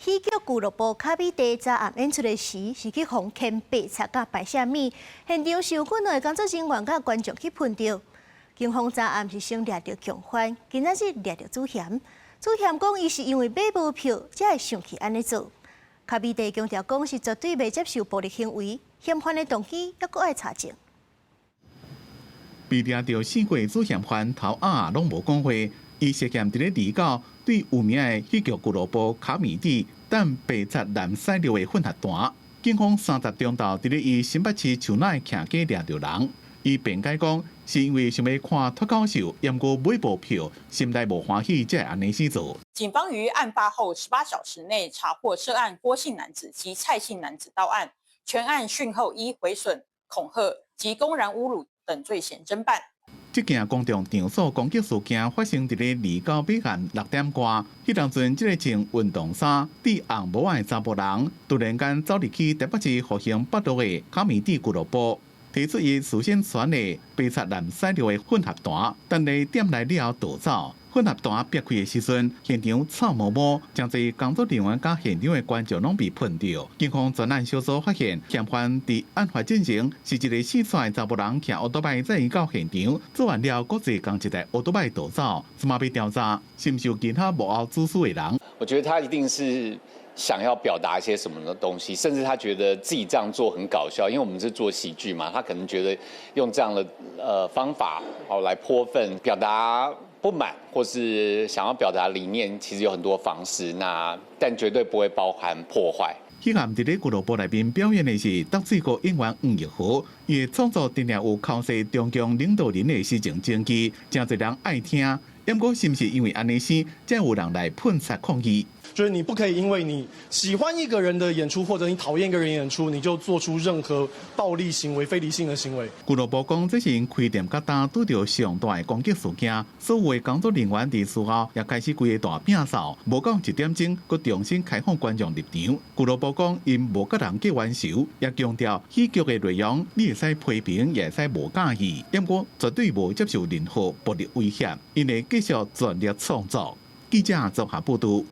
喜劇俱樂部卡米地昨暗演出的時，是去予牽白漆佮排泄物，現場受憤怒的工作人員佮觀眾去噴著。警方昨暗是先掠著共犯，今仔日掠著主嫌。主嫌講，伊是因為買無票，才會生氣按呢做。卡米地強調講是絕對袂接受暴力行為，嫌犯的動機猶閣愛查證。被掠著四個主嫌犯頭鴨攏無講話，伊涉嫌佇咧離九對有名的喜劇俱樂部卡米地擲白漆藍屎尿的混合彈。警方30中晝佇咧伊新北市樹林的徛家掠著人，伊辯解講是因為想欲看脫口秀，毋過買無票，心內無歡喜，才會按呢死做。警方於案發後18小時內查獲涉案郭姓男子及蔡姓男子到案，全案訊後依毀損、恐嚇及公然侮辱等罪嫌偵辦。這件公眾場所攻擊事件發生佇咧離九晚間6點外，彼當陣這個穿運動衫、戴紅帽的查埔人，突然間走入去台北市復興北路的卡米地俱樂部，提出伊事先傳的白漆藍屎尿的混合彈，等佇店內了後逃走。混合彈煏開的時陣，現場臭毛毛，誠濟工作人員佮現場的觀眾攏被噴著。警方專案小組發現，嫌犯佇案發進前是一个四歲查埔人騎歐多擺載伊到現場，做完了閣坐仝一台歐多擺逃走，這馬欲調查是毋是有其他幕後主使的人。我覺得他一定是想要表達一些什麼的東西，甚至他覺得自己這樣做很搞笑，因為我們是做喜劇嘛，他可能覺得用這樣的方法哦來潑糞表達不滿，或是想要表達理念，其實有很多方式，那但絕對不會包含破壞。彼暗佇咧俱樂部內面表演的是淡水歌演員黃玉豪，伊的創作定定有剾洗中共領導人的時政證據，誠濟人愛聽。毋過是毋是因為按呢死，才有人來噴漆抗議？就是你不可以因為你喜歡一個人的演出，或者你討厭一個人演出，你就做出任何暴力行為、非理性的行為。俱樂部講，這是𪜶開店到今拄著上大的攻擊事件，所有的工作人員佇事後也開始規個大摒掃，無到1點鐘，閣重新開放觀眾入場。俱樂部講，𪜶無佮人結冤仇，也強調喜劇的內容你會使批評，也會使無佮意，毋過絕對無接受任何暴力威脅，𪜶會繼續全力創作。記者綜合報導。